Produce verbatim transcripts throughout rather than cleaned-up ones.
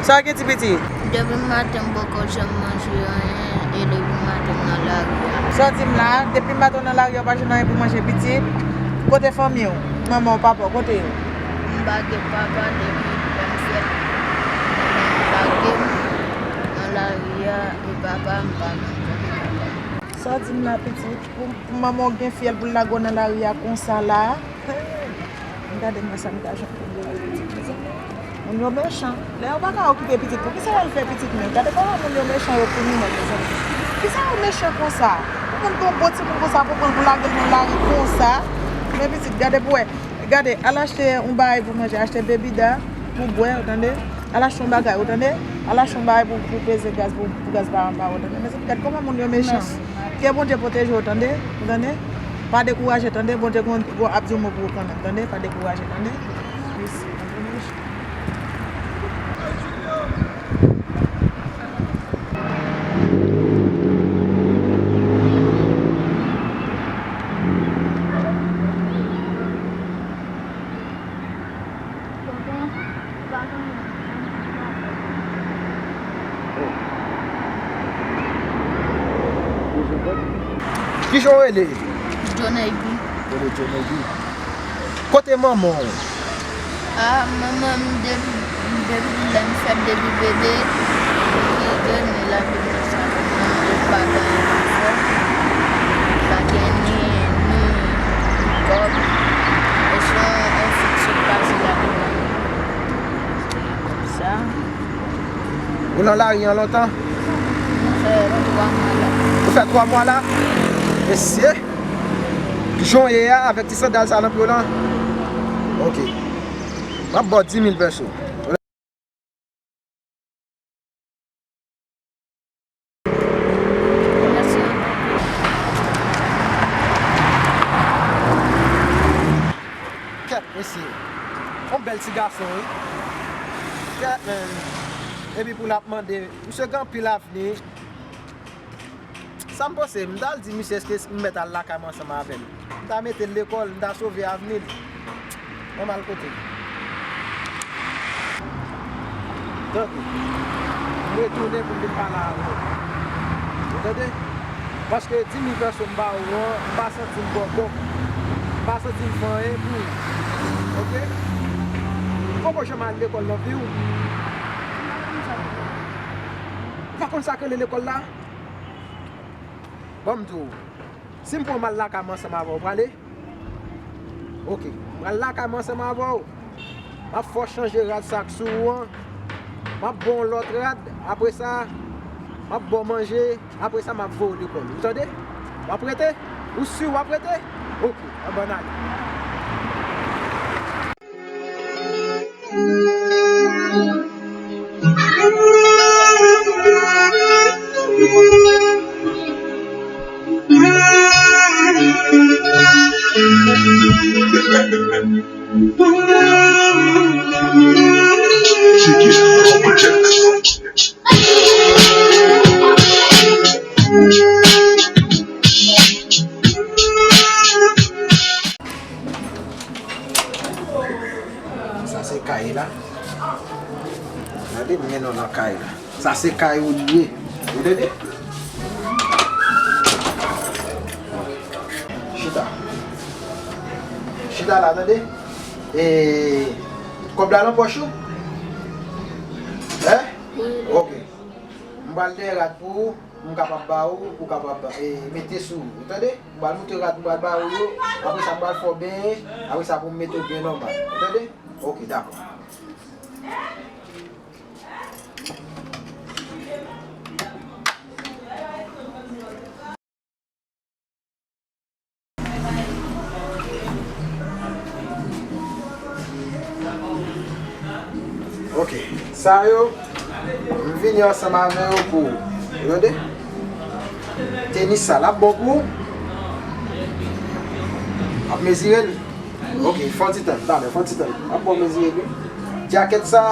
Sa w gen ti pitit? Depi maten m poko janm manje anyen, e depi maten m nan lari a. Sa w di m la, depi maten w nan lari a, w pa jwenn anyen pou manje pitit? Kote fanmi w? Manman w, papa w, kote yo? M pa gen papa depi lè m fèt. Manman m lage m nan lari a, e papa m pa gen papa. Sa w di m la pitit? Pou, pou manman w gen fyèl pou l lage w nan lari a konsa la? Gade m wè sa m ka jwenn pou m ba pitit, mezanmi. Moun yo mechan. Lè yo pa ka okipe pitit, poukisa y al fè pitit menm? Gade kòman moun yo mechan, yo kriminèl, mezanmi. Poukisa yo mechan konsa? Pou moun gen yon bon timoun konsa, pou pran l pou lage l nan lari konsa. Men pitit, gade pou wè. Gade, al achte yon bagay pou manje, achte bebida pou bwè, ou tande? Al achte yon bagay, ou tande? Al achte yon bagay pou, pou peze gaz, pou, pou gaz pa anba, ou tande? Mezanmi, gade kòman moun yo mechan. Ke Bondye pwoteje w, tande? Ou tande? Pa dekouraje, tande? Bondye gon, gon ap di yon mo pou ou kanmenm, tande? Pa dekouraje, tande? Mèsi. Kijan w rele? Jonaybi. Rele Jonaybi. Kote manman w? Ah, manman m depi, depi lè m fèt, depi bebe, li kite m, li lage m nan sa. Manman m pa gen anyen pou fè. Pa gen ni, ni kòb. E se yon, yon fi k sot pase la pou mwen. Se konsa. Ou nan lari an lontan? Mwen fè twa mwa la. Ou fè twa mwa la? Mesye! Jan w ye a, avèk ti sandal sa nan pye w lan? Ok. M ap ba w dis mil pèso. Kèt, mesye. Yon bèl ti gason, wi. Kèt, men. Epi pou l ap mande, misye gen anpil avni. Sa m panse, m t al di misye èske m mèt al lakay mwen ansanm avè l. M ta mete l lekòl, m ta sove avni l. Mwen m al kote l. Tande. M retounen pou m vin pale avè w. Ou tande? Paske dis mil pèso m ba ou an, m pa santi m bòbòk. M pa santi m fè anyen pou ou. Oke? Ou poko janm al lekòl nan vi w. Ou pa konn sa k rele lekòl la? Ban m di w, si m pran w m al lakay mwen ansanm avè w, ou prale? Oke, m pral lakay mwen ansanm avè w. M ap fè w chanje rad sa k sou ou an. M ap ba w yon lòt rad. Apre sa, m ap ba w manje. Apre sa, m ap voye w lekòl. Ou tande? W ap rete? Ou si w ap rete? Oke, anben n ale. Sa se kay la. Gade, m mennen w nan kay la. Sa se kay ou li ye. Ou tande? Chita. Chita la, tande? E kòb la nan pòch ou? Hein? Wi. Ok. M pral dèyè rad pou ou, m kapab ba ou, ou kapab, e, mete sou ou. Ou tande? M pral moute rad, m pral ba ou yo. Apre sa, m pral fè w benyen. Apre sa, pou m mete w byen nòmal. Ou tande? Ok, dakò. Ok. Sa yo, m vini ansanm avè yo pou ou. Ou tande? Tenis sa, l ap bon pou ou? Ap mezire l? Ok, fè yon ti tann, talè, fè yon ti tann. M ap ba w mezire wi. Djakèt sa,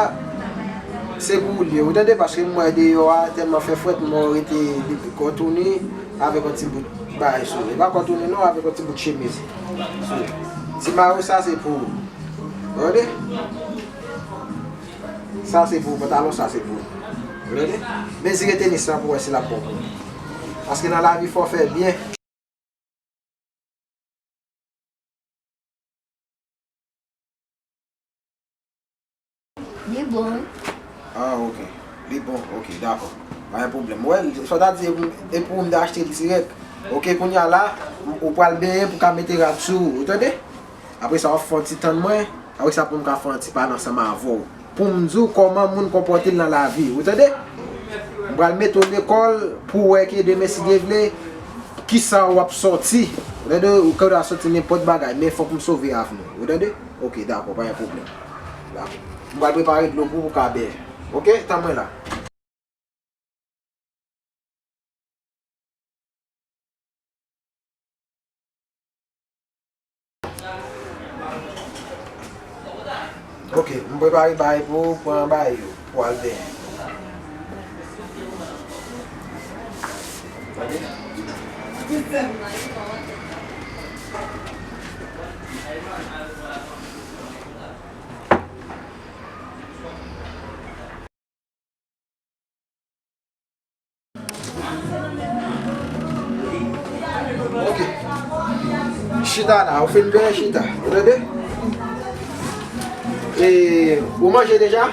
se pou ou l ye, ou tande, paske m wè deyò a tèlman fè frèt, m wè w rete kòtouni avèk yon ti bout bagay sou ou. E pa kòtouni non, avèk yon ti bout chemiz sou ou. Ti mayo sa, se pou ou. Ou tande? Sa se pou ou, pantalon sa se pou ou. Ou tande? Mezire tenis lan pou wè si l ap bon pou ou. Paske nan lavi fò fè byen. Li bon, wi. Ah, ok. Li bon, ok, dakò. Pa gen pwoblèm. Wè, sa w ta di, e pou m te achte l dirèk. Ok, kounye a la, ou pral benyen pou ka mete rad sou ou, ou tande? Apre sa, w ap fè yon ti tann mwen. Apre sa, pou m ka fè yon ti pale ansanm avè w. Pou m di w kòman moun konpòte l nan lavi, ou tande? M pral mete w lekòl pou w wè ke demen, si Dye vle, kisa w ap sòti. Ou tande? Ou ka sòti nenpòt bagay, men fòk m sove avni w. Ou tande? Ok, dakò, pa gen pwoblèm. Dakò. M pral prepare dlo pou ou ka bwè. Ok, tann mwen la. Ok, m prepare bagay pou ou, pran bagay yo, pou al benyen. Ok. Chita la, ou fin byen chita. Ou tande? E, ou manje deja?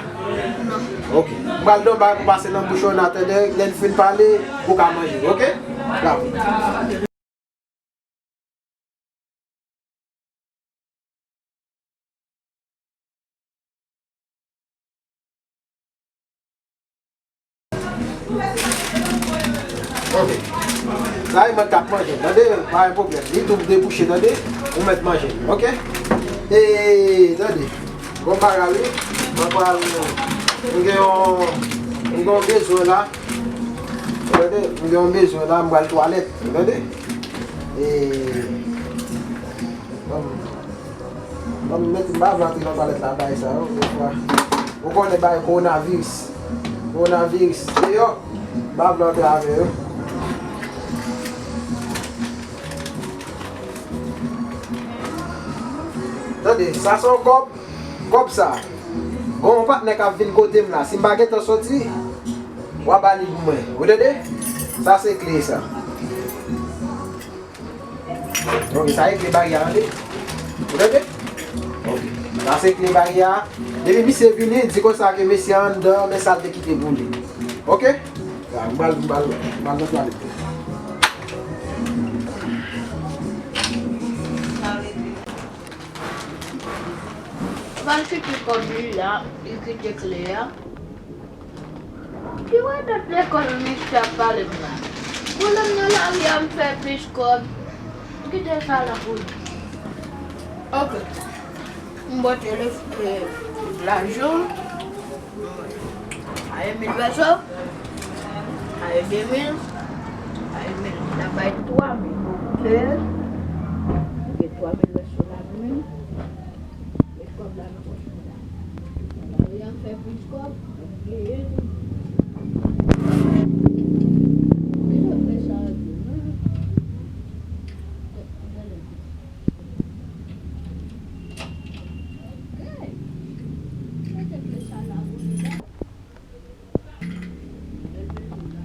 Ok. M pral don bagay pou pase nan bouch ou, an atandan, lè n fin pale, ou ka manje, ok? Dakò. Ok. La, e mwen k ap manje, tande? Pa gen pwoblèm. Li tou debouche, tande? Ou mèt manje, ok? E, tande. Gon bagay, wi. Mwen pral, mwen gen yon, mwen gen yon bezwen la. Tande? Mwen gen yon bezwen la, mwen pral twalèt, tande? E, Ban m, ban m mete, m pa vle antre nan twalèt la, bagay sa yo, defwa. Ou konnen bagay kowonaviris. Kowonaviris, deyò, m pa vle antre avè yo. Tande, sa se yon kòb, kòb sa. Gon yon patnè k ap vin kote m la, si m pa gentan sòti, w a ba li pou mwen. Ou tande? Sa se kle sa. Ok, sa e kle baryè a, tande? Ou tande? Ok. Sa se kle baryè a. Depi misye vini, di konsa ke mesye a anndan, men sa l te kite pou li. Ok? Ya, m pral, m pral, m pral nan twalèt. Pral kite kòb li la, li kite kle a. Ki wè dat lekòl misye ap pale m la? Kounye a m nan lari a, m fè plis kòb. M kite sa la pou li. Ok. M bò telefòn, eh, lajan. A, mil peso. A, de mil. A, mil. N ap bay twa mil. Ok. Ok, twa mil peso la pou mwen. Met kòb la nan pòch mwen la. Maria fè plis kòb, m bliye tou. Ki lè fè sa regle menm? Hey! Mete fè sa la pou li la. Bèl bezwen la.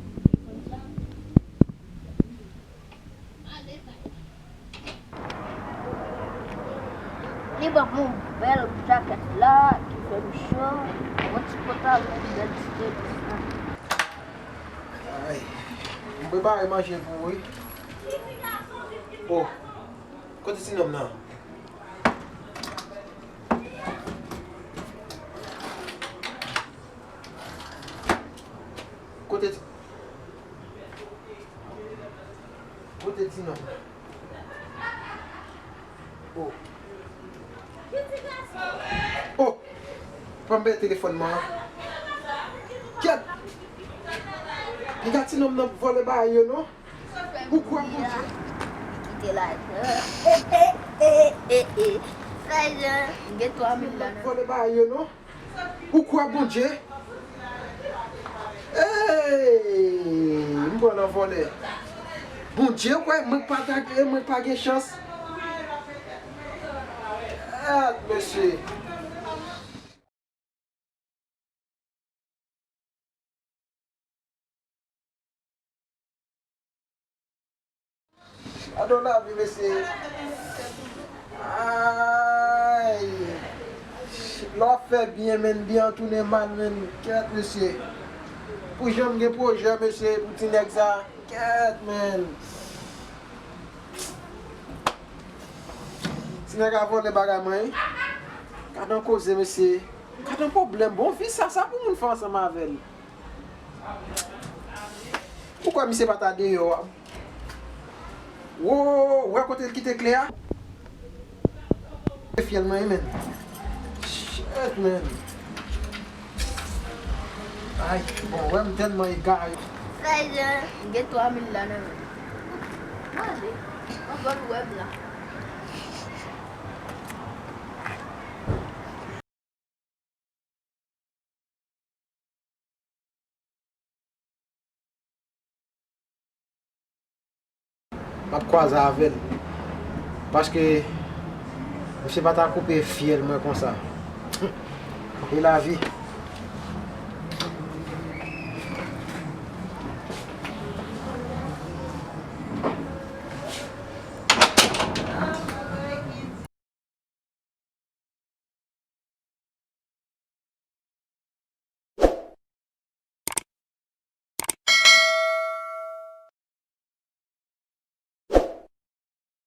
Telefòn sa. Li ban m yon bèl jakèt la ki fè m cho, yon ti pantalon, bèl ti tenis la. Ay, m prepare manje pou ou, wi. Oh, kote ti nonm nan? Kote ti Kote ti nonm nan? Oh. Oh. Pran bèl telefòn mwen an. Kèt. Piga ti nonm nan vòlè bagay yo non. Ou kwè Bondye? Kite lajan. Lajan. M gen twa mil la. Vòlè bagay yo non. Ou kwè Bondye? Hey! M pran nan vòlè. Bondye kwè mwen pa ta, mwen pa gen chans. Ah, mesye. Gade yon lavi, mesye. Ay. Lè w ap fè byen, men byen an tounen mal, men. Kèt, mesye. Pou jan m gen pwojè, mesye, pou ti nèg sa. Kèt, men. Ti nèg a vòlè bagay mwen, wi. Gade yon koze, mesye. Gade yon pwoblèm. Bon vi sa, sa pou moun fè ansanm avè l. Ou kwè misye pa ta deyò a? Wo, wè kote l kite kle a? Se fyèl mwen, men. Shit, men. Ay, bon, wè m tèlman egare. Fè jan. M gen twa mil la nan men m. Mande. Mwen ban l wè m la. M ap kwaze avè l. Paske misye pa ta koupe fyèl mwen konsa. E lavi.